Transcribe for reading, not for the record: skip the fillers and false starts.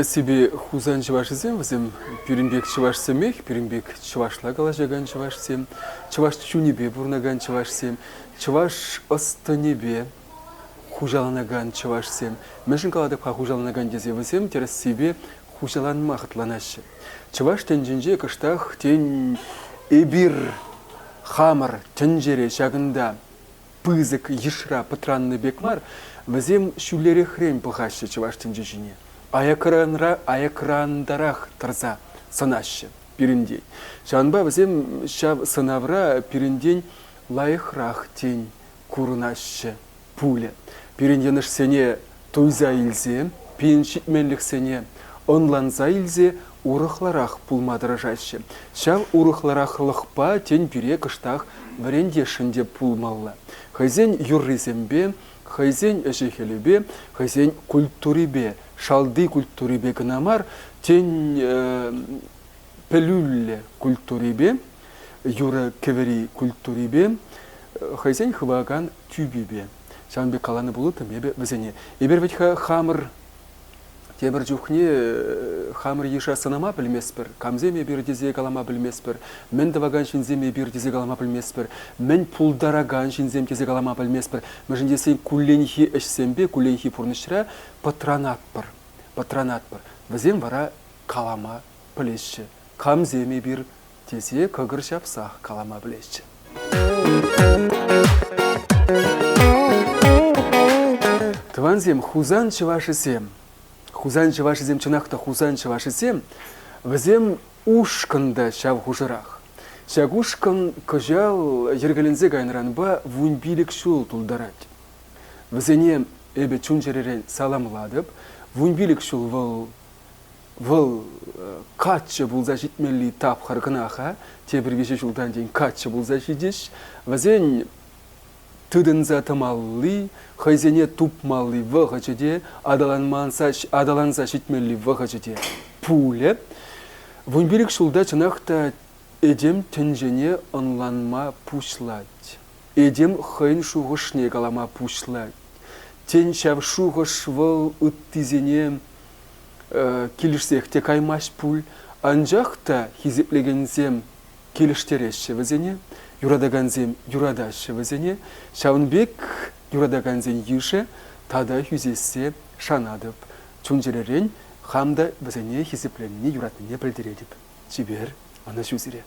Тӗрӗссипе Хусан чӑвашӗсем вӗсем пирӗн пек чӑвашсемех, пирӗн пек чӑвашла калаҫакан чӑвашсем, чӑваш чунӗпе пурӑнакан чӑвашсем, чӑваш ӑс-тӑнӗпе хуҫаланакан чӑвашсем. Мӗншӗн калатӑп-ха хуҫаланакан тесе вӗсем тӗрӗссипе хуҫаланма хӑтланаҫҫӗ. Чӑваш тӗнчинче кӑштах, тен, эпир хамӑр тӗнчере ҫакӑнта пысӑк йышра пӑтраннӑ пек мар, вӗсем ҫӳлерехрен пӑхаҫҫӗ чӑваш тӗнчи ҫине. Аякранра аякрантарах тӑрса сӑнаҫҫӗ пирӗнтен. Ҫавӑнпа вӗсем ҫав сӑнавра пирӗнтен лайӑхрах, тен, курӑнаҫҫӗ пулӗ. Пирӗн йӑнӑшсене туйса илсе, пирӗн ҫитменлӗхсене ӑнланса илсе урӑхларах пулма тӑрӑшаҫҫӗ. Ҫав урӑхларахлӑхпа тен пире кӑштах вӗрентесшӗн те пулмалла. Хӑйсен юррисемпе, хӑйсен ӗҫӗ-хӗлӗпе, хӑйсен культурипе, шалти культурипе кӑна мар, тен, пӗлӳллӗ культурипе, юрӑ-кӗвӗри культурипе, хӑйсен хывакан тӳпипе. Ҫавӑн пек каланӑ пулӑттӑм эпӗ вӗсене. Эпир вӗт-ха хамӑр тепӗр чухне хамӑр йыша сӑнама пӗлместпӗр, камсем эпир тесе калама пӗлместпӗр, мӗн тӑвакан ҫынсем эпир тесе калама пӗлместпӗр, мӗн пултаракан ҫынсем тесе калама пӗлместпӗр. Мӗншӗн тесен кулленхи ӗҫсемпе кулленхи пурнӑҫра пӑтранатпӑр, пӑтранатпӑр. Вӗсем вара калама пӗлеҫҫӗ. Камсем эпир тесе кӑкӑр ҫапсах калама пӗлеҫҫӗ. Тӑвансем, Хусан чӑвашӗсем, Хусан чӑвашӗсем чӑнах та Хусан чӑвашӗсем, вӗсем ушкӑн та ҫав хушӑрах. Ҫак ушкӑн кӑҫал йӗркеленсе кайнӑранпа 15 ҫул тултарать. Вӗсене эпӗ чун-чӗререн саламлатӑп. 15 ҫул вӑл Вӑл каччӑ пулса ҫитмелли тапхӑр кӑна-ха. Тепӗр виҫӗ ҫултан тен каччӑ пулса ҫитӗҫ. Вӗсен тытӑнса тӑмалли, хӑйсене тупмалли вӑхӑчӗ те, аталанса ҫитмелли вӑхӑчӗ те пулӗ. 15 ҫулта чӑнах та этем тӗнчене ӑнланма пуҫлать. Этем хӑйӗн шухӑшне калама пуҫлать. Тен, ҫав шухӑш вӑл ыттисене килӗшсех те каймасть пуль, анчах та хисеплекенсем килӗштереҫҫӗ вӗсене, юратакансем юратаҫҫӗ вӗсене. Ҫавӑн пек юратакансен йышӗ тата ӳсессе шанатӑп. Чун-чӗререн хам та вӗсене хисепленине, юратнине пӗлтеретӗп. Чипер, ӑнӑҫу сире.